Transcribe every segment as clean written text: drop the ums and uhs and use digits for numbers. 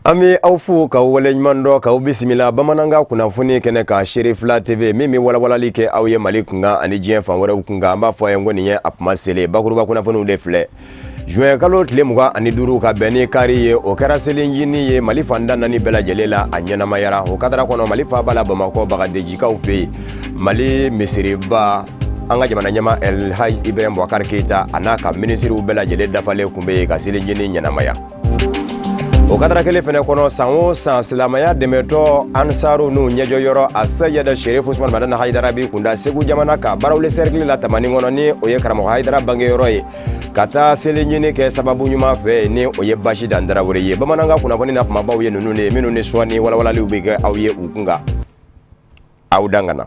An bɛ aw fo ka waleɲuman dɔn k'aw bisimila bamanankan kunnafoni kɛnɛ kan Serifila TV min bɛ walawalali kɛ aw ye Mali kunkan ani diɲɛ fan wɛrɛw kunkan. An b'a fɔ a ye ko nin ye a kuma selen bakuruba kunnafoniw de filɛ. Juin kalo tile 25 ka bɛn ni kari ye, o kɛra selicinin ye Mali fan tan naani bɛɛ lajɛlen la, a ɲɛnamayara. O kadara kɔnɔ Mali faaba la Bamakɔ Bagadejikaw fɛ yen, Mali misiriba an ka jamana ɲɛmaa El Hadj Ibrahim Boubacar Keita a n'a ka minisiriw bɛɛ lajɛlen dafalen tun bɛ yen ka selicinin ɲɛnamaya. O kadara kelen fɛnɛ kɔnɔ, san o san silamɛya dɛmɛtɔ ansaru n'u ɲɛjɔyɔrɔ a Seyid Sherif Usman Madani Hayidara bi kunda Segu jamana kan Barawuli cercle la Tamani kɔnɔ, ni o ye karamɔgɔ Hayidara bangeyɔrɔ ye, ka taa selicinin kɛ sababu ɲuman fɛ, ni o ye Basi Dan Tarawele ye. Bamanankan kunnafoni na kumabaw ye ninnu de ye minnu ni sɔɔni walawalaliw bɛ kɛ aw ye u kun kan. Aw dan ka na.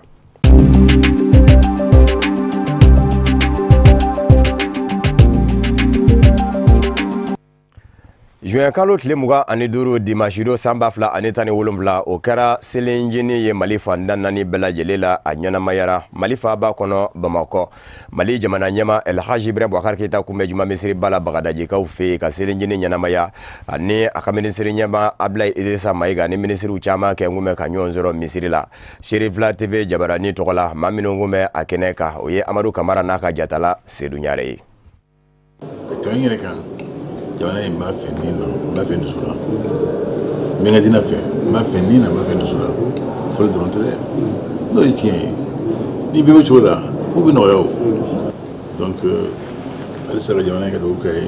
Juin kalo tile 25 dimanche don san 2017, o kɛra selicinin ye Mali fan tan naani bɛɛ lajɛlen la, a ɲɛnamayara Mali faaba kɔnɔ Bamakɔ. Mali jamana ɲɛmaa El Hadj Ibrahim Boubacar Keita kun bɛ juma misiriba la Bagadajikaw fɛ yen ka selicinin ɲɛnamaya, ani a ka minisiri ɲɛmaa Abdoulaye Idrissa Maïga ni minisiriw caman kɛ kun bɛ ka ɲɔgɔn sɔrɔ misiri la. Serifila TV jabarani tɔgɔ la, maa minnu kun bɛ a kɛnɛ kan, o ye Amadu Kamara n'a ka jatala Seydou Ɲare ye. Jamana in b'a fɛ nin na, n b'a fɛ dusu la, n bɛ n ka diinɛ fɛ, n b'a fɛ nin na, n b'a fɛ dusu la, fɔli dɔrɔn tɛ dɛ, n'o ye tiɲɛ ye, ni bɛɛ bɛ cogo la, ko bɛ nɔgɔya o. Donc halisa ka jamana in ka dugawu k'a ye,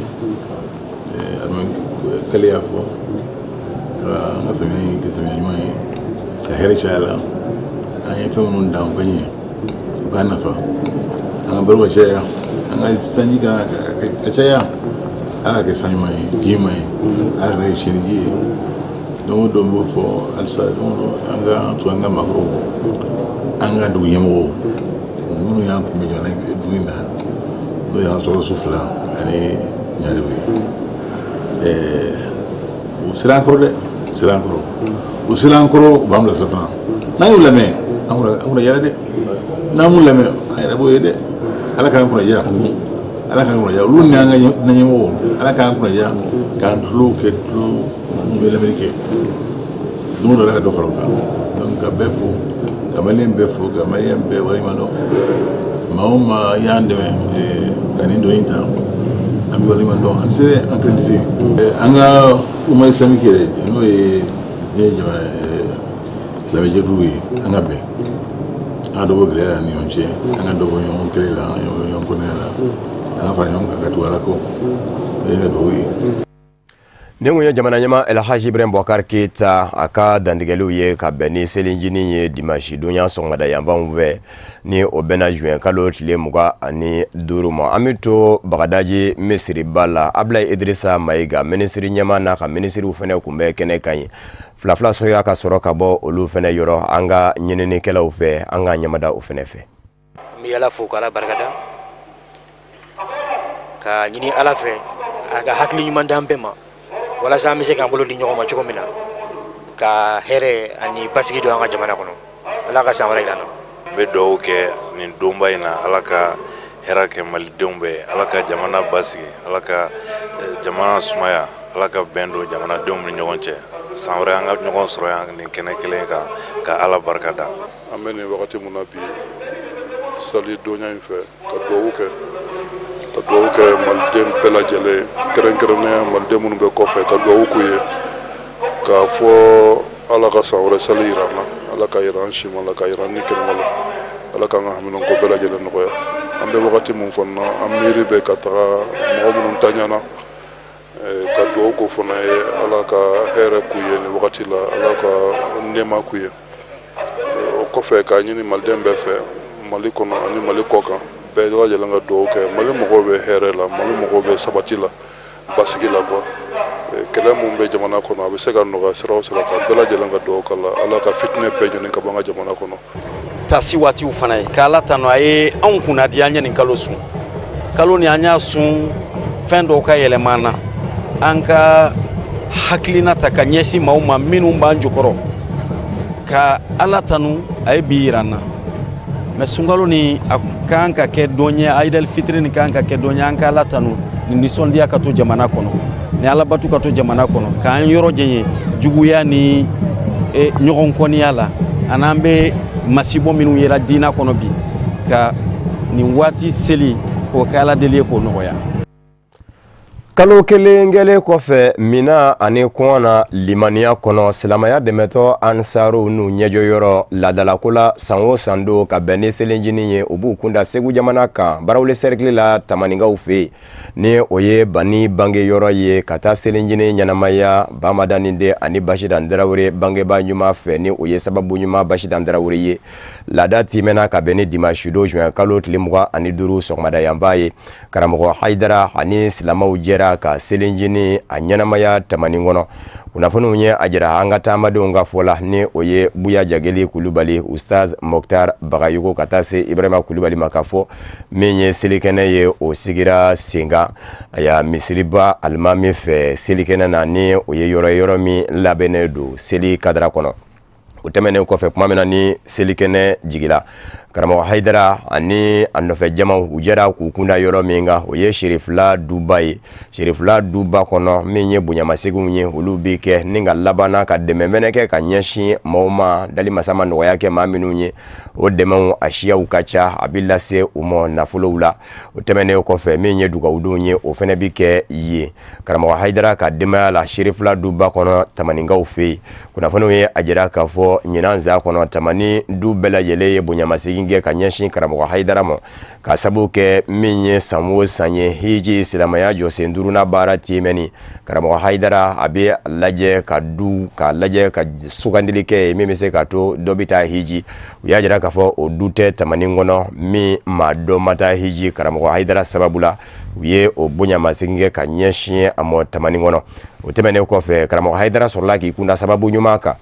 k'ale y'a fɔ ka an ka samiya in kɛ samiya ɲuman ye, ka hɛrɛ caya la, an ye fɛn minnu dan u ka ɲɛ, u k'a nafa, an ka balo ka caya, an ka sanji ka caya. Ala ka kɛ san ɲuman ye, ji ɲuman ye, ala ka kɛ tiɲɛniji ye. Don o don n b'o fɔ halisa, don o don an ka to an ka maakɔrɔw kɔ, an ka dugu ɲɛmɔgɔw minnu y'an kunbɛn jamana dugu in na, n'o y'an sɔrɔdasi fila ani ɲarew ye. U sera an kɔrɔ dɛ, u sera an kɔrɔ, u sera an kɔrɔ, u b'an bilasira fana. N'an y'u lamɛn, an kunna yɛlɛ dɛ, n'an m'u lamɛn, an yɛrɛ b'o ye dɛ. Ala k'an kunna diya. Ala k'an kunna diya, olu ni an ka ɲɛmɔgɔw, Ala k'an kunna diya, k'an tulo kɛ tulo minnu bɛ lamɛnni kɛ. Don o don Ala ka dɔ fara o kan. Donc ka bɛɛ fo, ka maliyɛn bɛɛ fo, ka maliyɛn bɛɛ waleɲuman dɔn. Maa o maa y'an dɛmɛ ka nin don in ta, an bɛ waleɲuman dɔn. An tɛ se, an kelen tɛ se. An ka umma islamique yɛrɛ, n'o ye diɲɛ jamana silamɛjɛkulu ye, an ka bɛn. An ka dɔ bɔ gɛlɛya la ni ɲɔgɔn cɛ, an ka dɔ bɔ ɲɔgɔn kɛlɛ la, an ka ɲɔgɔn kɔnɔya la. An ka fara ɲɔgɔn kan ka tugu Ala kɔ, o ye ne ka dugawu ye. Nin kun ye jamana ɲɛmaa El Hadj Ibrahim Boubacar Keita a ka dantigɛliw ye ka bɛn ni selicinin ye dimanche donya sɔgɔmada yanfanw fɛ, ni o bɛnna juin kalo tile 25 ma. An bɛ to Bagadaji misiriba la, Abdoulaye Idrissa Maïga minisiri ɲɛmaa n'a ka minisiriw fɛnɛ kun bɛ kɛnɛ kan yen. Fila fila sɔrɔla ka sɔrɔ ka bɔ olu fɛnɛ yɔrɔ an ka ɲininikɛlaw fɛ, an ka ɲɛmada o fɛnɛ fɛ. N bɛ Ala fo k'Ala barikada, ka ɲini Ala fɛ a ka hakili ɲuman d'an bɛɛ ma, walasa an bɛ se k'an bolo di ɲɔgɔn ma cogo min na, ka hɛrɛ ani basigi don an ka jamana kɔnɔ. Ala ka san wɛrɛ yira an na. N bɛ dugawu kɛ nin donba in na, Ala ka hɛrɛ kɛ malidenw bɛɛ, Ala ka jamana basigi, Ala ka jamana sumaya, Ala ka bɛn don jamanadenw ni ɲɔgɔn cɛ. San wɛrɛ an ka ɲɔgɔn sɔrɔ yan nin kɛnɛ kelen kan, ka Ala barika da. An bɛ nin wagati mun na bi, sali donya in fɛ, ka dugawu kɛ, ka dugawu kɛ maliden bɛɛ lajɛlen, kɛrɛnkɛrɛnnenya maliden minnu bɛ kɔfɛ, ka dugawu k'u ye, k'a fɔ Ala ka san wɛrɛ sali yira an na, Ala ka yira an si ma la, ka yira an ni kɛnɛma la, Ala k'an ka haminanko bɛɛ lajɛlen nɔgɔya. An bɛ wagati mun fana na, an miiri bɛ ka taga mɔgɔ minnu taɲana, ka dugawu k'o fana ye, Ala ka hɛrɛ k'u ye nin wagati la, Ala ka nɛɛma k'u ye. O kɔfɛ k'a ɲini maliden bɛɛ fɛ, Mali kɔnɔ ani Mali kɔ kan, bɛɛ lajɛlen ka dugawu kɛ. Mali mɔgɔw bɛ hɛrɛ la, Mali mɔgɔw bɛ sabati la, basigi la quoi. Kɛlɛ mun bɛ jamana kɔnɔ, a bɛ se ka nɔgɔya sira o sira kan, bɛɛ lajɛlen ka dugawu k'a la, Ala ka fitinɛ bɛɛ ɲini ka bɔ an ka jamana kɔnɔ. Tasi waatiw fana ye k'Ala tanu, a ye anw kunnadi, an ye nin kalo sun. Kalo nin an y'a sun fɛn dɔw ka yɛlɛma an na, an ka hakilina ta ka ɲɛsin maaw ma minnu b'an jukɔrɔ, ka Ala tanu, a ye bi yira an na. Mais sunkalo ni a kan ka kɛ don ye, Aïd el Fitri ni kan ka kɛ don ye, an ka Ala tanu ni nisɔndiya ka to jamana kɔnɔ. Ni Alabatu ka to jamana kɔnɔ, k'an yɔrɔ jɛɲɛ juguya ni ɲɔgɔn kɔniya la, an'an bɛ masibɔ minnu yera diinɛ kɔnɔ bi, ka nin waati seli k'o kɛ Ala deli ye k'o nɔgɔya. Kalo kelen kɛlen kɔfɛ mina ani kɔngɔ na limaniya kɔnɔ, silamɛya dɛmɛtɔ ansaruw n'u ɲɛjɔyɔrɔ laadalako la san o san don ka bɛn ni selinjini ye, u b'u kunda Segu jamana kan, Barawuli sɛrikili la, Tamaninkaw fɛ yen, ni o ye Bani bangeyɔrɔ ye, ka taa selinjini ɲɛnamaya Bamadani den ani Basidan Darawele bangebaa ɲuman fɛ, ni o ye sababu ɲuman Basidan Darawele ye. Laada timɛna ka bɛn ni dimanche don juin kalo tile 25 sɔgɔmada yanfan ye. Karamɔgɔ Hayidara ani silamɛw jɛra ka selinjini a ɲɛnamaya Tamani kɔnɔ. Kunnafoniw ye a jira an ka taamadenw ka fɔ la, ni o ye Buya Jageli Kulubali, Ustaz Mokhtar Bagayogo, ka taa se Ibrahima Kulubali ma, ka fɔ min ye selikɛnɛ ye, o sigira sen kan aya misiriba alimami fɛ selikɛnɛ na, ni o ye yɔrɔ min labɛnnen don seli kadara kɔnɔ. O tɛmɛnen kɔfɛ, tuma min na ni selikɛnɛ jigila, karamɔgɔ Hayidara ani a nɔfɛ jamaw, u jɛra k'u kunda yɔrɔ min kan, o ye Serifila duba ye. Serifila duba kɔnɔ, min ye bonyamaseginw ye, olu bi kɛ ni ka labanna ka dɛmɛ mɛnɛ kɛ ka ɲɛsin maaw ma, dali masa ma nɔgɔya kɛ maa minnu ye. O dɛmɛw a siyaw ka ca, a bi lase u ma nafolow la. O tɛmɛnen kɔfɛ, min ye dugawudenw ye, o fɛnɛ bi kɛ yen karamɔgɔ Hayidara ka denbaya la Serifila duba kɔnɔ Tamaninkaw fɛ yen. Kunnafoniw ye a jira k'a fɔ ɲinan za kɔnɔ, Tamani du bɛɛ lajɛlen ye bonyamasegin kɛ ka ɲɛsin karamɔgɔ Hayidara ma, ka sababu kɛ min ye san o san ye hiji silamɛya jɔsen duurunan baara tiimɛni. Karamɔgɔ Hayidara a bɛ lajɛ ka du k'a lajɛ ka sugandili kɛ min bɛ se ka to dɔ bɛ taa hiji. U y'a jira k'a fɔ o du tɛ Tamani kɔnɔ min maa dɔ ma taa hiji karamɔgɔ Hayidara sababu la. U ye o bonyamasegin kɛ ka ɲɛsin a ma Tamani kɔnɔ. O tɛmɛnen kɔfɛ, karamɔgɔ Hayidara sɔrɔla k'i kunda sababu ɲuman kan,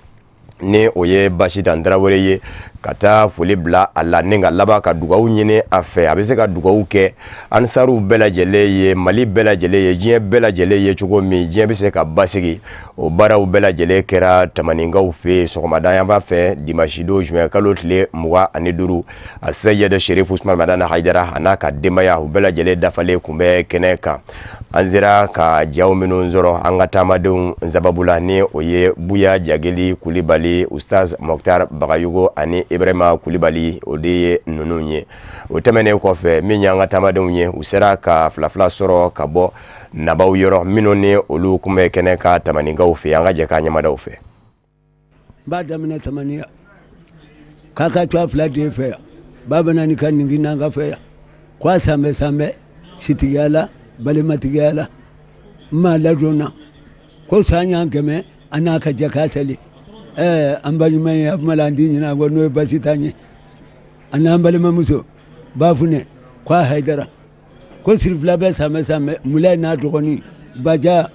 ni o ye Basidan Darawele ye, ka taa foli bila a la ni ka laban ka dugawu ɲini a fɛ. A bɛ se ka dugawu kɛ ansaruw bɛɛ lajɛlen ye, Mali bɛɛ lajɛlen ye, diɲɛ bɛɛ lajɛlen ye, cogo min diɲɛ bɛ se ka basigi. O baaraw bɛɛ lajɛlen kɛra Tamaninkaw fɛ yen sɔgɔmada yanfan fɛ dimanche don juin kalo tile 25. A Seyid Serif Usman Madani Hayidara a n'a ka denbaya, u bɛɛ lajɛlen dafalen tun bɛ kɛnɛ kan. An sera ka jaw minnu sɔrɔ an ka taamadenw sababu la, ni o ye Buya Jageli Kulibali, Ustaz Mokhtar Bagayogo ani Ibrahima Kulibali, o de ye ninnu ye. O tɛmɛnen kɔfɛ, min y'an ka taamadenw ye, u sera ka fila fila sɔrɔ ka bɔ nabaw yɔrɔ minnu ni olu tun bɛ kɛnɛ ka Tamaninkaw fɛ. An ka jɛ k'a ɲɛmadaw fɛ. N b'a daminɛ Tamaniya k'a ka to a fila den fɛ yan, ba bɛ na ni ka nin n'an ka fɛ yan, k'a sanbɛ sanbɛ sitigiya la, balimatigiya la, n m'a ladɔnna ko san ɲan kɛmɛ an n'a ka jɛ k'a seli. An baɲuman ye a kuma la, an ti ɲinɛ a kɔ, n'o ye basi t'an ye. An n'an balimamuso Bafunɛ k'a Hayidara ko Sirifila bɛɛ sanbɛ sanbɛ, Mulayi n'a dɔgɔnin Baja,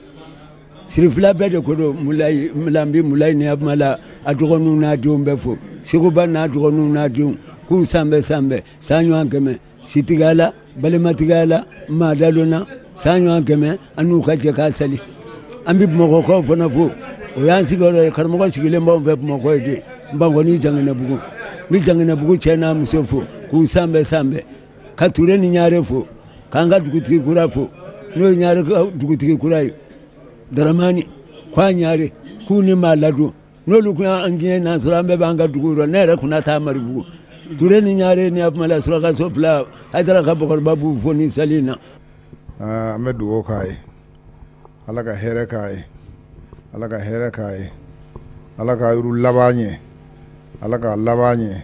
Sirifila bɛɛ de ko don. Mulayi n bɛ Mulayi ni a kuma la a dɔgɔninw n'a denw bɛɛ fo, Seguba n'a dɔgɔninw n'a denw, k'u sanbɛ sanbɛ san ɲɔgɔn kɛmɛ sitigiya la, balimatigiya la, maa dadɔnna san ɲɔgɔn kɛmɛ an n'u ka jɛ k'a sali. An bɛ Bamakɔkaw fana fo, o y'an sigiyɔrɔ ye. Karamɔgɔ sigilen b'anw fɛ Bamakɔ ye de, Bankɔni Janginɛbugu. N bɛ Janginɛbugu cɛ n'a muso fo k'u sanbɛ sanbɛ, ka Ture ni Ɲare fo, k'an ka dugutigi kura fo, n'o ye Ɲare ka dugutigi kura ye Daramani, k'a Ɲare, k'u ni maa ladon. N'olu kun y'an gɛn n'an sɔrɔ, an bɛɛ b'an ka dugu rɔ. Ne yɛrɛ kunna taa Maribugu. Ture ni Ɲare ni a kuma la surakaso fila, Hayidara ka bakɔrɔba b'u fo ni sali in na. An bɛ dugawu k'a ye, Ala ka hɛrɛ k'a ye, Ala ka hɛrɛ k'a ye, Ala ka yuru laban ɲɛ, Ala ka laban ɲɛ,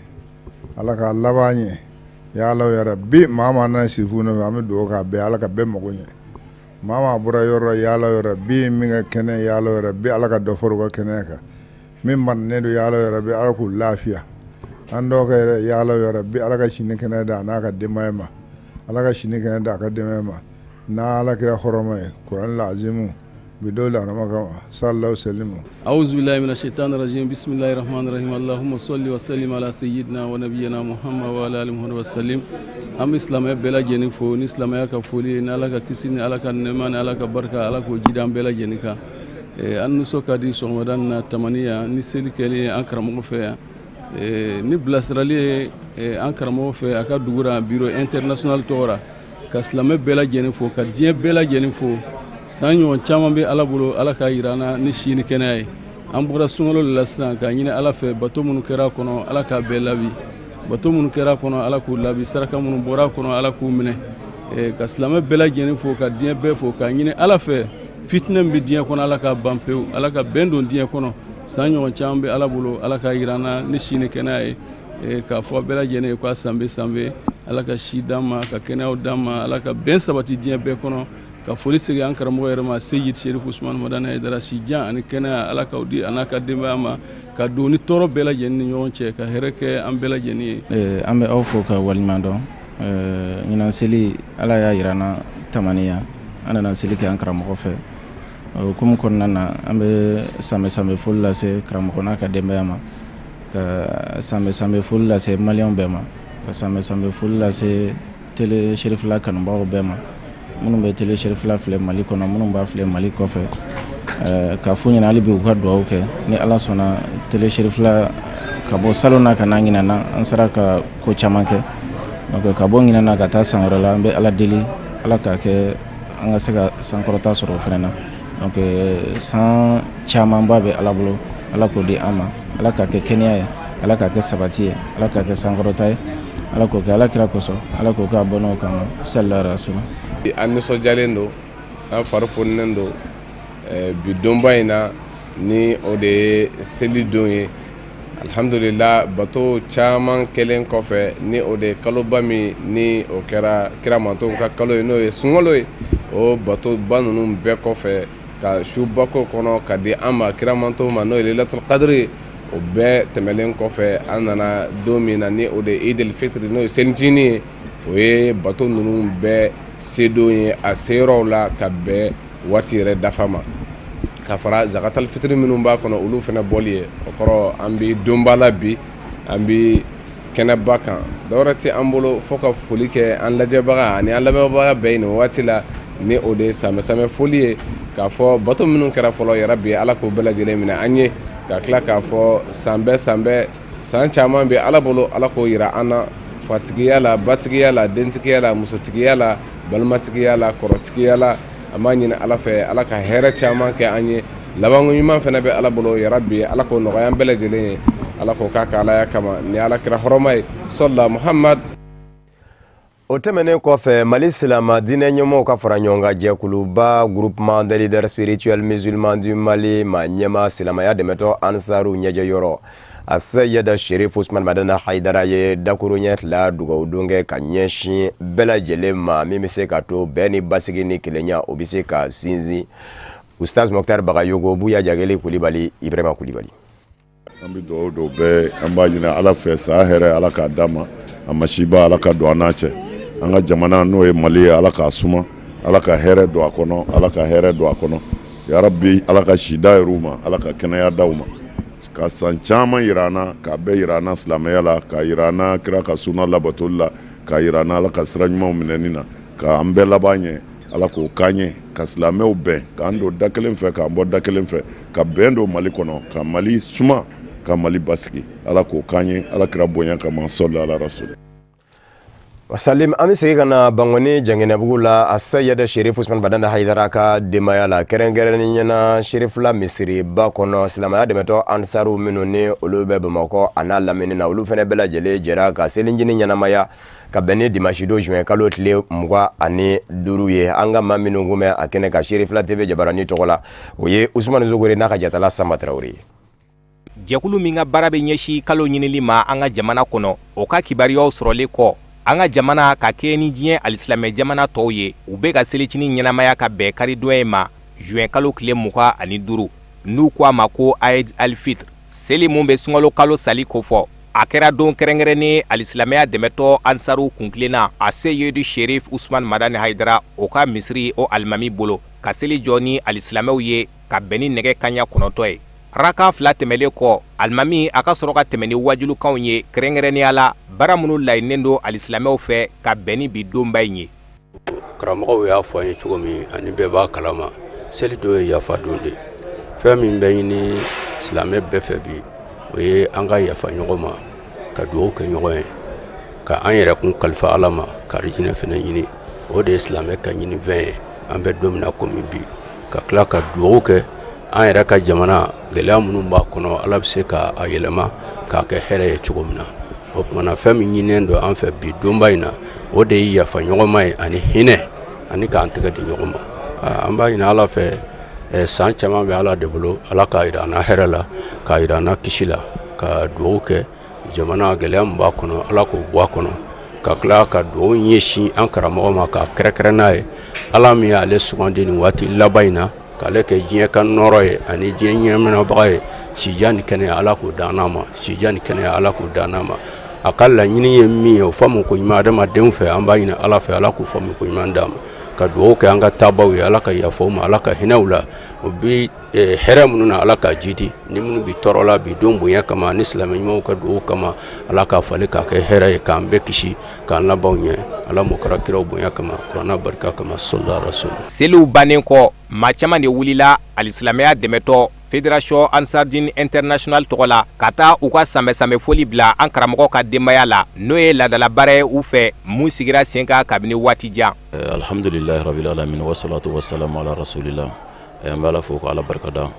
Ala ka laban ɲɛ. Ya Ala ya Rabbi, maa maa nana Sirifu nɔfɛ, an bɛ dugawu k'a bɛɛ, Ala ka bɛɛ mago ɲɛ. Maa maa bɔra yɔrɔ, ya Ala ya Rabbi, min ka kɛnɛ, ya Ala ya Rabbi, Ala ka dɔ fara u ka kɛnɛya kan. Min bananen don, ya Ala ya Rabbi, Ala k'u lafiya. An dɔgɔkɛ yɛrɛ, ya Ala ya Rabbi, Ala ka sini kɛnɛ da a n'a ka denbaya ma, Ala ka sini kɛnɛ da a ka denbaya ma. N'a Ala kɛra hɔrɔma ye, Kuran lazimu بدول رمضان صلى الله وسلم. أعوذ بالله من الشيطان الرجيم، بسم الله الرحمن الرحيم، اللهم صل وسلم على سيدنا ونبينا محمد وعلى آله وصحبه وسلم. An bɛ silamɛya bɛɛ lajɛlen fo ni silamɛya ka foli ye, ni Ala ka kisi ni Ala ka nɛɛma ni Ala ka barika, Ala k'o jidi an bɛɛ lajɛlen kan. An nisɔn ka di sɔgɔmada in na Tamani yan ni seli kɛlen an karamɔgɔ fɛ yan, ni bilasirali ye an karamɔgɔ fɛ a ka dugu la, bureau international tɔgɔ la, ka silamɛ bɛɛ lajɛlen fo, ka diɲɛ bɛɛ lajɛlen fo. San ɲɔgɔn caman bɛ Ala bolo, Ala k'a yira an na ni si ni kɛnɛya ye. An bɔra sunkalo de la sisan k'a ɲini Ala fɛ, bato minnu kɛra a kɔnɔ, Ala k'a bɛɛ labi. Bato minnu kɛra a kɔnɔ, Ala k'u labi. Saraka minnu bɔra a kɔnɔ, Ala k'u minɛ. Ka silamɛ bɛɛ lajɛlen fo, ka diɲɛ bɛɛ fo, k'a ɲini Ala fɛ, fitinɛ min bɛ diɲɛ kɔnɔ, Ala k'a ban pewu. Ala ka bɛn don diɲɛ kɔnɔ. San ɲɔgɔn caman bɛ Ala bolo, Ala k'a yira an na ni si ni kɛnɛya ye. K'a fɔ bɛɛ lajɛlen ye k'a sanbɛ sanbɛ, Ala ka si d'an ma, ka kɛnɛyaw d'an ma, Ala ka bɛn sabati diɲɛ bɛɛ kɔnɔ. Ka foli segin an karamɔgɔ yɛrɛ ma, Seyid Sherif Usman Madani Hayidara, si jan ani kɛnɛya Ala k'aw di a n'a ka denbaya ma, ka don ni tɔɔrɔ bɛɛ lajɛlen ni ɲɔgɔn cɛ, ka hɛrɛ kɛ an bɛɛ lajɛlen ye. An bɛ aw fo ka waleɲuman dɔn. Ɲinan seli, Ala y'a yira an na Tamaniya, an nana seli kɛ an karamɔgɔ fɛ. O hukumu kɔnɔna na, an bɛ sanbɛ sanbɛ foli lase karamɔgɔ n'a ka denbaya ma, ka sanbɛ sanbɛ foli lase maliyɛnw bɛɛ ma, ka sanbɛ sanbɛ foli lase télé Cherifila kanubagaw bɛɛ ma, minnu bɛ télé Cherifila filɛ Mali kɔnɔ, minnu b'a filɛ Mali kɔfɛ, k'a f'u ɲɛna hali bi u ka dugawu kɛ. Ni Ala sɔnna, télé Cherifila ka bɔ salon na ka na ɲinan na, an sera ka ko caman kɛ. Donc ka bɔ ɲinan na ka taa san wɛrɛ la, an bɛ Ala deli, Ala k'a kɛ an ka se ka sankɔrɔta sɔrɔ o fana na. Donc san camanba bɛ Ala bolo, Ala k'o di an ma. Ala k'a kɛ kɛnɛya ye, Ala k'a kɛ sabati ye, Ala k'a kɛ sankɔrɔta ye, Ala k'o kɛ Ala kira kosɔn, Ala k'o kɛ a bɔnnaw kama, sallallahu alaihi wasallam. An nisɔndiyalen don, an fari foninen don bi donba in na, ni o de ye seli don ye. Alhamdulillah, bato caman kɛlen kɔfɛ, ni o de ye kaloba min ni o kɛra kira mantonw ka kalo ye, n'o ye sunkalo ye, o batoba ninnu bɛɛ kɔfɛ, ka suba ko kɔnɔ ka di an ma kira mantonw ma, n'o ye Lailatul Qadr ye, o bɛɛ tɛmɛlen kɔfɛ, an nana don min na, ni o de ye Eid el-Fitr, n'o ye selicinin ye, o ye bato ninnu bɛɛ sedon ye a seyɔrɔw la ka bɛn waati yɛrɛ dafa ma, ka fara zakatal fitiri minnu b'a kɔnɔ, olu fana bɔli ye. O kɔrɔ, an bɛ donba la bi, an bɛ kɛnɛba kan, dɔwɛrɛ tɛ an bolo fo ka foli kɛ an lajɛbaga ani an lamɛnbaga bɛɛ ye nin waati la, ni o de ye sanbɛ foli ye, k'a fɔ bato minnu kɛra fɔlɔ, yarabi Ala k'o bɛɛ lajɛlen minɛ an ye, ka tila k'a fɔ sanbɛ sanbɛ, san caman bɛ Ala bolo, Ala k'o yira an na fatigiya la, batigiya la, dentigiya la, musotigiya la, balimatigiya la, kɔrɔtigiya la. An b'a ɲini Ala fɛ, Ala ka hɛrɛ caman kɛ an ye. Labanko ɲuman fana bɛ Ala bolo, yarabi Ala k'o nɔgɔya an bɛɛ lajɛlen ye, Ala k'o k'a ka Alaya kama ni Ala kira hɔrɔma ye, sɔla Muhammad. O tɛmɛnen kɔfɛ, Mali silama diinɛ ɲɛmɔgɔw ka fara ɲɔgɔn kan jɛkuluba Groupement des leaders spirituels musulmans du Mali ma ɲɛma silamɛya dɛmɛtɔ Ansaru ɲɛjɛyɔrɔ, a Seyid Sherif Usman Madani Hayidara ye dakuruɲɛ tila dugawu don kɛ ka ɲɛsin bɛɛ lajɛlen ma, min bɛ se ka to bɛn ni basigi ni kelenya o bɛ se ka sinsin. Ustaz Mokhtar Bagayogo, Buya Jageli Kulibali, Ibrahima Kulibali. An bɛ dugawu dɔw bɛɛ, an b'a ɲini Ala fɛ, san hɛrɛ Ala k'a d'an ma, a masiba Ala ka don an n'a cɛ. An ka jamana n'o ye Mali ye, Ala k'a suma, Ala ka hɛrɛ don a kɔnɔ, Ala ka hɛrɛ don a kɔnɔ. Yarabi Ala ka si da yɛrɛw ma, Ala ka kɛnɛya d'aw ma, ka san caman yira an na, k'a bɛɛ yira an na silamɛya la, k'a yira an na kira ka sunna labatoli la, k'a yira an na Ala ka sira ɲumanw minɛni na, k'an bɛɛ laban ɲɛ, Ala k'o k'an ye, ka silamɛw bɛn, k'an don da kelen fɛ, k'an bɔ da kelen fɛ, ka bɛn don Mali kɔnɔ, ka Mali suma, ka Mali basigi, Ala k'o k'an ye, Ala kira bonya kama, sɔli ala rasul. Salim, an bɛ segin ka na Bankoni Janginɛbugu la, a Seyid Sherif Usman Madani Hayidara ka denbaya la, kɛrɛnkɛrɛnnen ɲɛna Sherifila misiriba kɔnɔ, silamɛya dɛmɛtɔ Ansaru minnu ni olu bɛ Bamakɔ a n'a lamini na, olu fana bɛɛ lajɛlen jɛra ka selincinin ɲɛnamaya ka bɛn ni dimanche don juin kalo tile 25 ye. An ka maa minnu kun bɛ a kɛnɛ kan Cherifila TV jabarani tɔgɔ la, o ye Usumani Zogore n'a ka jatala Sanba Tarawele ye. Jɛkulu min ka baara bɛ ɲɛsin kalo ɲinili ma an ka jamana kɔnɔ, o ka kibaruyaw sɔrɔlen kɔ, an ka jamana ka kɛɲɛ ni diɲɛ alisilamɛ jamana tɔw ye, u bɛ ka selicinin ɲɛnamaya ka bɛn karidon in ma juin kalo tile 25, n'u ko a ma ko Eid al-Fitr, seli mun bɛ sunkalo kalo sali kofɔ. A kɛra don kɛrɛnkɛrɛnnen alisilamɛya dɛmɛtɔ Ansaru kuntilenna a Seyid Sherif Usman Madani Hayidara, o ka misiri o alimami bolo, ka seli jɔ ni alisilamɛw ye ka bɛn ni nɛgɛ kanɲɛ 9 ye. Raka 2 tɛmɛlen kɔ, alimami a ka sɔrɔ ka tɛmɛ ni wajulukanw ye, kɛrɛnkɛrɛnnenya la baara minnu laɲininen don alisilamɛw fɛ ka bɛn ni bi donba in ye. Karamɔgɔw y'a fɔ an ye cogo min, ani bɛɛ b'a kalama, seli don ye yafa don de ye. Fɛn min bɛ ɲini silamɛ bɛɛ fɛ bi, o ye an ka yafa ɲɔgɔn ma, ka dugawu kɛ ɲɔgɔn ye, ka an yɛrɛ kun kalifa Ala ma, ka arijinɛ fɛnɛ ɲini. O de ye silamɛ ka ɲinifɛn ye. An bɛ don min na komi bi, ka tila ka dugawu kɛ an yɛrɛ ka jamana, gɛlɛya minnu b'a kɔnɔ, Ala bɛ se ka a yɛlɛma k'a kɛ hɛrɛ ye cogo min na. O tuma na, fɛn min ɲininen don an fɛ bi donba in na, o de ye yafa ɲɔgɔnma ye ani hinɛ ani k'an tɛgɛ di ɲɔgɔn ma. An b'a ɲini Ala fɛ, san caman bɛ Ala de bolo. Ala k'a jira an na hɛrɛ la, k'a jira an na kisi la, ka dugawu kɛ jamana, gɛlɛya min b'a kɔnɔ, Ala k'o bɔ a kɔnɔ, ka tila ka dugawu ɲɛsin an karamɔgɔ ma, k'a kɛrɛnkɛrɛn n'a ye, Ala min y'ale sugandi nin waati laban in na, k'ale kɛ diɲɛ ka nɔrɔ ye ani diɲɛ ɲɛminɛbaga ye. Sijan ni kɛnɛya, Ala k'o d'an ma. Sijan ni kɛnɛya, Ala k'o d'an ma. A ka laɲini ye min ye, o faamu ko ɲuman adamadenw fɛ, an b'a ɲini Ala fɛ, Ala k'o faamu ko ɲuman d'an ma. Ka dugawu kɛ an ka taabaw ye, Ala ka yafa u ma, Ala ka hinɛ u la. U bi hɛrɛ minnu na, Ala ka jidi ni minnu bi tɔɔrɔ la bi don bonya kama ni silamɛ ɲumanw ka dugawu kama, Ala k'a falen k'a kɛ hɛrɛ ye, k'an bɛɛ kisi, k'an labanw ɲɛ. Ala m'o kɛra kiraw bonya kama, kuranna barika kama, sallallahu alaihi wasallam. Seliw bannen kɔ, maa caman de wulila alisilamɛya dɛmɛtɔ Fédération Ansardine Internationale tɔgɔ la ka taa u ka sanbɛ-sanbɛ foli bila an karamɔgɔ ka denbaya la, n'o ye laadala baara ye u fɛ mun sigira sen kan kabini waati jan. Alhamdulilahi rabbil alamin, wassalatu wassalamu ala rasulillah. An bɛ Ala fo ka Ala barikada.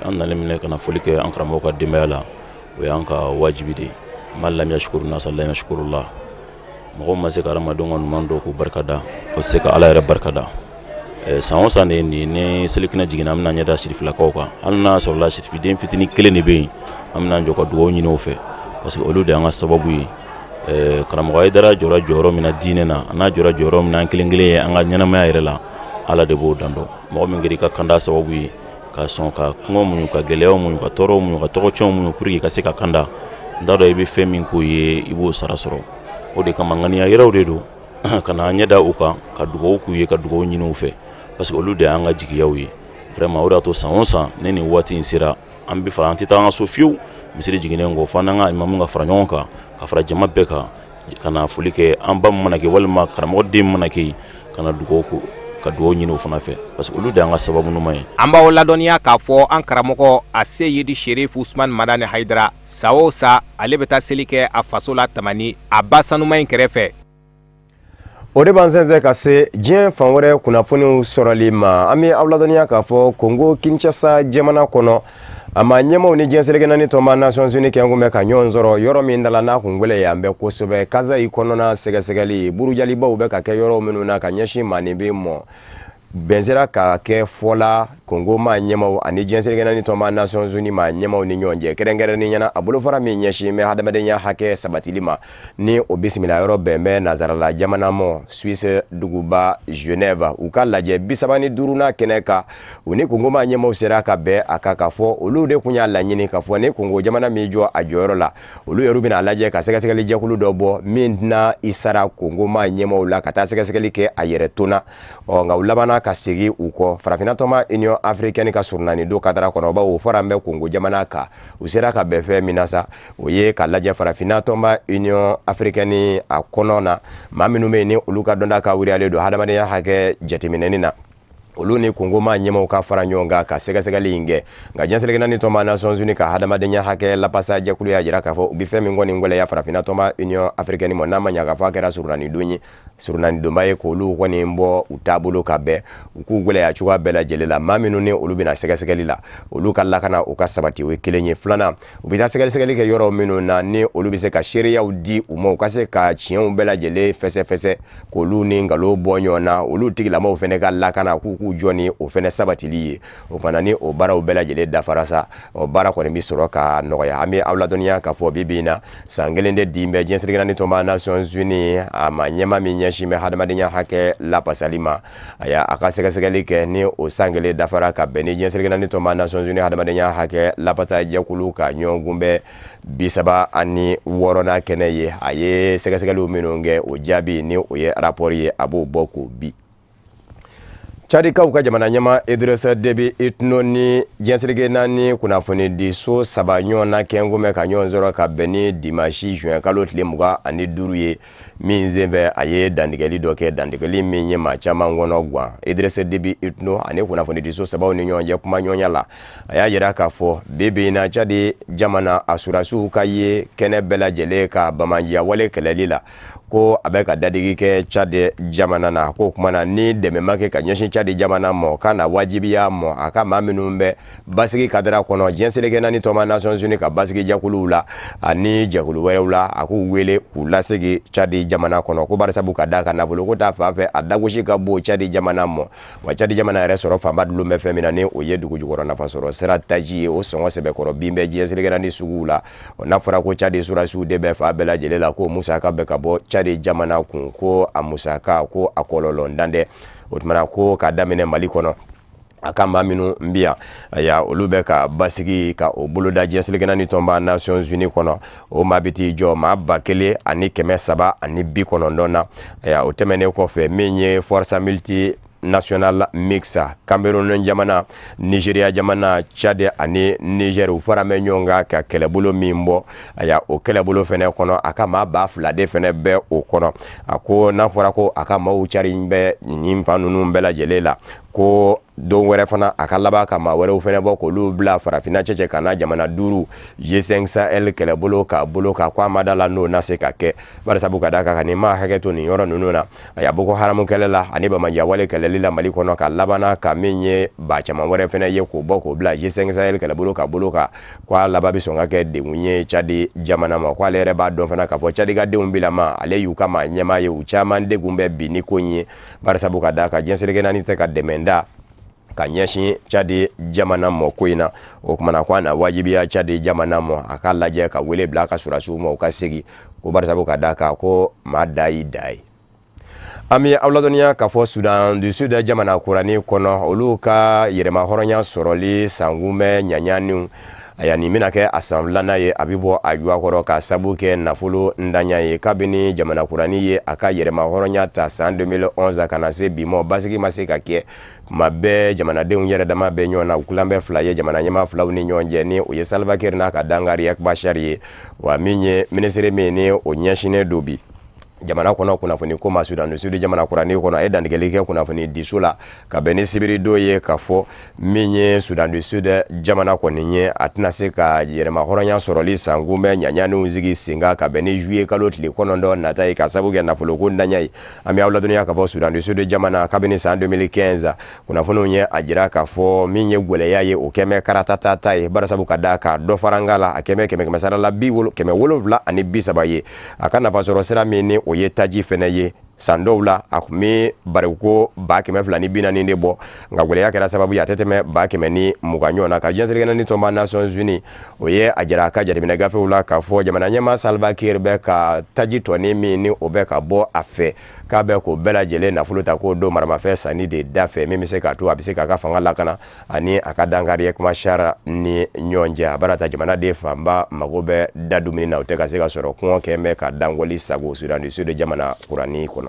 An nalen minɛ ka na foli kɛ an karamɔgɔ ka denbaya la, o y'an ka wajibi de ye. Man lam yashkuru nasa lam yashkurullah. Mɔgɔ ma se ka hadamadenw ka ɲuman dɔn k'u barikada, o tɛ se ka Ala yɛrɛ barikada. San o san de ye nin ye, ni selikɛnɛ jiginna, an bɛna ɲɛ da sirifilakaw kan. Hali n'a sɔrɔla sirifiden fitinin kelen de bɛ yen, an bɛna jɔ ka dugawu ɲini o fɛ, parce que olu de y'an ka sababu ye. Karamɔgɔ Hayidara jɔra jɔyɔrɔ min na diinɛ na, a n'a jɔra jɔyɔrɔ min na an kelen kelen ye an ka ɲɛnamaya yɛrɛ la, Ala de b'o dan dɔn. Mɔgɔ min kɛra i ka kanda sababu ye, ka sɔn ka kɔngɔ muɲu, ka gɛlɛyaw muɲu, ka tɔɔrɔw muɲu, ka tɔgɔcɛnw muɲu pour que i ka se ka kanda, n t'a dɔn i bɛ fɛn min k'o ye, i b'o sara sɔrɔ. O de kama ŋaniya yɛrɛw de don ka na an ɲɛ da u kan, ka dugawu k'u ye, ka dugawu ɲini u fɛ, parce que olu de y'an ka jigiyaw ye. Vraiment, o de y'a to san o san ni nin waati in sera, an bɛ fara, an tɛ taa an ka so fiyewu misiri jiginnen kɔ, fo n'an ka imamu ka fara ɲɔgɔn kan, ka fara jama bɛɛ kan, ka na foli kɛ an ba min mana kɛ walima karamɔgɔ den min mana kɛ yen, ka na dugawu k'u, ka dugawu ɲini o fana fɛ, parce que olu de y'an ka sababu ɲuman ye. An b'aw ladɔnniya k'a fɔ an karamɔgɔ a Seyidi Sherif Usman Madani Hayidara, san o san ale bɛ taa seli kɛ a faso la Tamani, a ba sanuman in kɛrɛfɛ. O de b'an sɛnsɛn ka se diɲɛ fan wɛrɛ kunnafoniw sɔrɔli ma. An bɛ aw ladɔnniya k'a fɔ Kongo Kinshasa jamana kɔnɔ, a ma ɲɛmaaw ni diɲɛ seleke naani tɔnba Nations Unies kɛ kun bɛ ka ɲɔgɔn sɔrɔ yɔrɔ min da la n'a kun gɛlɛya an bɛ kosɛbɛ. Kasayi kɔnɔna sɛgɛsɛgɛli burujalibaw bɛ ka kɛ yɔrɔ minnu na ka ɲɛsin maaninfin mɔ, bɛn sera ka kɛ fɔla Kongo maa ɲɛmaaw ani diɲɛ seleke naani tɔnba Nations Unies maa ɲɛmaaw ni ɲɔgɔn cɛ, kɛrɛnkɛrɛnnenya la a bolofara min ɲɛsin bɛ hadamadenya hakɛ sabatili ma, ni o bisimila yɔrɔ bɛn bɛ Nazarala jamana mɔ Suisse duguba Genève. U ka lajɛ 35nan kɛnɛ kan, u ni Kongo maa ɲɛmaaw sera ka bɛn a kan k'a fɔ olu de kun y'a laɲini k'a fɔ ni Kongo jamana min jɔ a jɔyɔrɔ la, olu yɛrɛ bɛna lajɛ ka sɛgɛsɛgɛli jɛkulu dɔ bɔ min tɛna i sara Kongo maa ɲɛmaaw la ka taa sɛgɛsɛgɛli kɛ a yɛrɛ to na. Nka u labanna ka segin u kɔ. Farafinna tɔnba Union africaine ka surunani don kadara kɔnɔ, bawo o fɔra an bɛ Kongo jamana kan, u sera ka bɛn fɛn min na sa, o ye ka lajɛ farafinna tɔnba Union africaine a kɔnɔ na, maa minnu bɛ yen ni olu ka dɔnta ka wuriyalen don hadamadenya hakɛ jateminɛni na, olu ni Kongo maa ɲɛmaaw ka fara ɲɔgɔn kan ka sɛgɛsɛgɛli in kɛ. Nka diɲɛ seleke naani tɔnba Nations Unies ka hadamadenya hakɛ lapasa jɛkulu y'a jira k'a fɔ u bɛ fɛn min kɔni gɛlɛya farafinna tɔnba Union africaine ma, n'a ma ɲɛ k'a fɔ a kɛra surunani don ye, surunani donba ye, k'olu kɔni bɔ u taabolo ka bɛn, u k'u gɛlɛya cogoya bɛɛ lajɛlen la. Maa minnu ni olu bɛna sɛgɛsɛgɛli la, olu ka lakana u ka sabati, o ye kelen ye. Filanan, u bɛ taa sɛgɛsɛgɛli kɛ yɔrɔ minnu na ni olu bɛ se ka seereyaw di u ma, u ka se ka tiɲɛw bɛɛ lajɛlen fɛsɛfɛsɛ, k'olu ni nkalon bɔ ɲɔgɔn na, olu tigilamɔgɔw fɛnɛ ka lakana, k'u k'u jɔ ni o fɛnɛ sabatili ye. O fana ni o baaraw bɛɛ lajɛlen dafara sa, o baara kɔni bɛ sɔrɔ ka nɔgɔya. An bɛ aw ladɔnniya k'a fɔ bi bi in na, san kelen de din bɛ diɲɛ seleke naani tɔnba Nations Unies a ma ɲɛmaa min ɲɛsin bɛ hadamadenya hakɛ lapasali ma, a y'a ka sɛgɛsɛgɛli kɛ ni o san kelen dafara ka bɛn ni diɲɛ seleke naani tɔnba Nations Unies hadamadenya hakɛ lapasa jɛkulu ka ɲɔgɔn kunbɛn 36nan kɛnɛ ye. A ye sɛgɛsɛgɛliw minnu kɛ, o jaabi ni o ye rapport ye, a b'o bɔ k'o bi. Tchadikaw ka jamana ɲɛmaa Idriss Déby Itno ni diɲɛ seleke naani kunnafonidiso saba ɲɔgɔn na kɛnko mɛn ka ɲɔgɔn sɔrɔ ka bɛn ni dimanche juin kalo tile 25 ye, min senfɛ a ye dantigɛli dɔ kɛ, dantigɛli min ye maa caman kɔnɔ gan. Idriss Déby Itno ani kunnafonidiso sabaw ni ɲɔgɔn cɛ kuma ɲɔgɔnya la, a y'a jira k'a fɔ bi bi in na Tchad jamana a surasiw ka ye kɛnɛ bɛɛ lajɛlen ka bamanjiyawale kɛlɛli la, ko a bɛ ka dadigi kɛ Tchad jamana na. Ko kuma na ni dɛmɛ ma kɛ ka ɲɛsin Tchad jamana ma, k'a na wajibiya mɔ a ka maa minnu bɛ basigi kadara kɔnɔ diɲɛ seleke naani tɔnba Nations Unies ka basigi jɛkuluw la ani jɛkulu wɛrɛw la, a k'u wele k'u lasegin Tchad jamana kɔnɔ. Ko barisabu ka d'a kan nafoloko ta fan fɛ, a dagosi ka bon Tchad jamana mɔ, wa Tchad jamana yɛrɛ sɔrɔ fanba dulon bɛ fɛn min na ni o ye dugu jukɔrɔ nafasɔrɔ sira taji ye, o sɔngɔ sɛbɛkɔrɔ bin bɛ diɲɛ seleke naani suguw la. N'a fɔra ko Tchad surasiw de bɛ fan bɛɛ lajɛlen la, ko musaka bɛ ka bɔ Tchad jamana kun, ko a musaka ko a kɔlɔlɔ dan dɛ. O tuma na ko ka daminɛ Mali kɔnɔ, a ka maa minnu bi yan, aya olu bɛ ka basigi ka o boloda diɲɛ seleke naani tɔnba Nations Unies kɔnɔ, o maa bɛ t'i jɔ maa 1390 na. Aya o tɛmɛnen kɔfɛ, min ye Force multinationale mixte, Cameroun jamana, Nigeria jamana, Tchad ani Niger, u fara bɛ ɲɔgɔn kan ka kɛlɛbolo min bɔ, aya o kɛlɛbolo fɛnɛ kɔnɔ, a ka maa 2000 de fɛnɛ bɛ o kɔnɔ. A ko n'a fɔra ko a ka maaw cari bɛ nin fan ninnu bɛɛ lajɛlen la, ko don wɛrɛ fana a ka laban ka maa wɛrɛw fɛnɛ bɔ k'olu bila farafinna cɛcɛ ka na jamana 5 G5 Sahel kɛlɛbolo k'a bolo kan, ko a ma da la n'o na se ka kɛ, barisabu ka d'a kan nin maa hakɛ to nin yɔrɔ ninnu na, aya Boko Haram kɛlɛ la ani Bamajiya-wale kɛlɛli la Mali kɔnɔ, ka labanna ka min ye ba caman wɛrɛ fɛnɛ ye k'o bɔ k'o bila G5 Sahel kɛlɛbolo ka bolo kan, ko a laban bɛ sɔn ka kɛ degun ye Tchad jamana ma. Ko ale yɛrɛ b'a dɔn fana k'a fɔ Tchad ka denw bilama, ale y'u ka maa ɲɛmaa ye, u caman degun bɛ bi ni ko in ye, barisabu ka d'a kan diɲɛ seleke naani tɛ ka dɛmɛ da ka ɲɛsin Tchad jamana mɔ ko in na. O kumana ko a na wajibiya Tchad jamana mɔ a ka lajɛ ka wele bila a ka surasiw ma u ka segin, ko barisabu ka d'a kan ko maa da y'i da ye. An bɛ aw ladɔnniya k'a fɔ Soudan du Sud jamana kuranin kɔnɔ, olu ka yɛrɛmahɔrɔnya sɔrɔli sankunbɛn ɲaɲaniw, aya nin bɛna kɛ a san 2nan ye, a bɛ bɔ a juwa kɔrɔ ka sabu kɛ nafolo ntanya ye. Kabini jamana kuranin ye a ka yɛrɛmahɔrɔnya ta san 2011 ka na se bi ma, basigi ma se ka kɛ. Kuma bɛɛ jamanadenw yɛrɛ dama bɛ ɲɔgɔn na, u tilan bɛ 2 ye jamana ɲɛmaa 2 ni ɲɔgɔn cɛ, ni o ye Salva Kiir n'a ka dankari Riek Machar ye. Wa min ye minisiri min ni o ɲɛsinnen don bi jamana kɔnɔ kunnafoni ko ma Soudan du Sud jamana kuranin kɔnɔ, a ye dantigɛli kɛ kunnafoni diso la ka bɛn ni sibiri don ye, k'a fɔ min ye Soudan du Sud jamana kɔni ye, a tɛna se ka yɛrɛmahɔrɔnya sɔrɔli sankunbɛn ɲaɲaniw sigi sen kan ka bɛn ni juillet kalo tile 9 nata ye, ka sababu kɛ nafoloko ntanya ye. An bɛ aw ladɔnniya k'a fɔ Soudan du Sud jamana kabini san 2015 kunnafoniw ye a jira k'a fɔ min ye gwɛlɛya ye, o kɛmɛ karatata ta ye, barisabu ka d'a kan dɔ faranga la, a kɛmɛ kɛmɛ sara la 730 ye. A ka nafasɔrɔ sira min ni o ye taji fɛnɛ ye, san dɔw la a tun bɛ bariko 240 de bɔ, nka gwɛlɛya kɛra sababu ye a tɛ tɛmɛ 120 ɲɔgɔn na. Ka diɲɛ seleke naani tɔnba Nations Unies o ye a jira a ka jateminɛ gafew la k'a fɔ jamana ɲɛmaa Salva Kiir bɛ ka taji tɔni min ni o bɛ ka bɔ a fɛ, k'a bɛ k'o bɛɛ lajɛlen nafolo ta k'o don maramafɛn sanni de da fɛ, min bɛ se k'a to a bɛ se k'a ka fanga lakana ani a ka dankari Riek Machar ni ɲɔgɔn cɛ. A baara ta jamanaden fanba mago bɛ da dumuni na, o tɛ ka se ka sɔrɔ, kɔngɔ kɛn bɛ ka dangɔli sago Soudan du Sud jamana kuranin kɔnɔ.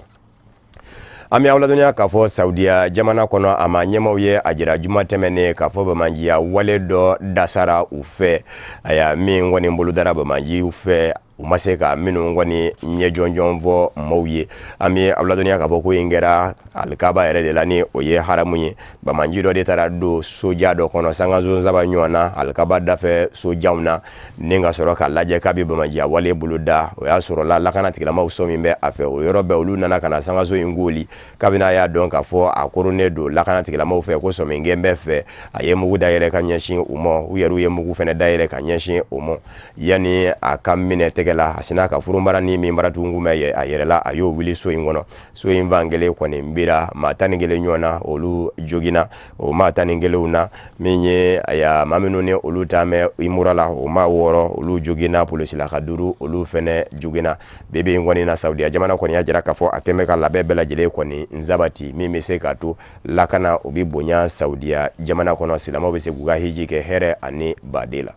An bɛ aw ladɔnniya k'a fɔ Saudiya jamana kɔnɔ, a ma ɲɛmaaw ye a jira juma tɛmɛnen k'a fɔ bamajiya wale dɔ dasara u fɛ, aya min kɔni bolodara bamajiw fɛ, u ma se ka minnu kɔni ɲɛ jɔnjɔn fɔ maaw ye. An bɛ aw ladɔnniya k'a fɔ ko in kɛra alikaba yɛrɛ de la, ni o ye haramu ye. Bamaji dɔ de taara don soja dɔ kɔnɔ sangaso 3 ɲɔgɔn na alikaba dafɛ sojanw na, ni ka sɔrɔ k'a lajɛ k'a bɛ bamajiya wale boloda. O y'a sɔrɔ la lakana tigilamaw sɔn min bɛ a fɛ, o yɔrɔ bɛɛ olu nana ka na sangaso in koli. Kabini a y'a dɔn k'a fɔ a koronnen don lakana tigilamaw fɛ, ko sɔmi gɛn bɛ fɛ, a ye mugu dayɛlɛ ka ɲɛsin u ma, u yɛrɛ ye mugu fɛnɛ dayɛlɛ ka ɲɛsin o ma. Yanni a ka minɛ tɛgɛ la, a sinna ka furunbara ni min bara tugun bɛ a yɛrɛ la, a y'o wuli so in kɔnɔ. So in fan kelen kɔni bira maa 11 ɲɔgɔn na, olu joginna. O maa 11 na, min ye aya maa minnu ni olu taa mɛ imura la, o maa 6 olu joginna, polisila ka 5 olu fɛnɛ joginna. Bi in kɔni na Saudiya jamana kɔni y'a jira k'a fɔ a kɛn bɛ ka labɛn bɛɛ lajɛlen kɔni nzabati, min bɛ se k'a to lakana o bɛ bonya Saudiya jamana kɔnɔ, silamɛw bɛ se k'u ka hiji kɛ hɛrɛ ani baden la.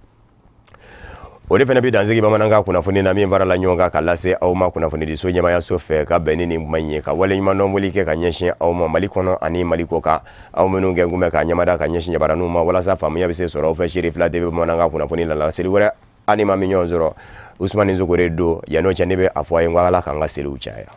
O de fana bɛ dansigi bamanankan kunnafoni na min farala ɲɔgɔn kan ka lase aw ma kunnafonidiso ɲɛmaayaso fɛ ka bɛn ni nin kuma in ye, ka waleɲumandɔn wuli kɛ ka ɲɛsin aw ma Mali kɔnɔ ani Mali kɔ kan, aw minnu kɛ kun bɛ ka ɲɛmada ka ɲɛsin jabaraninw ma walasa faamuya bɛ se sɔrɔ aw fɛ. Seere 2 TV bamanankan kunnafoni la laseli wɛrɛ ani maa min ɲɔgɔn sɔrɔ, Usumani Sogore don. Yan'o cɛ ne bɛ a fɔ a ye n ko Ala k'an ka seliw caya.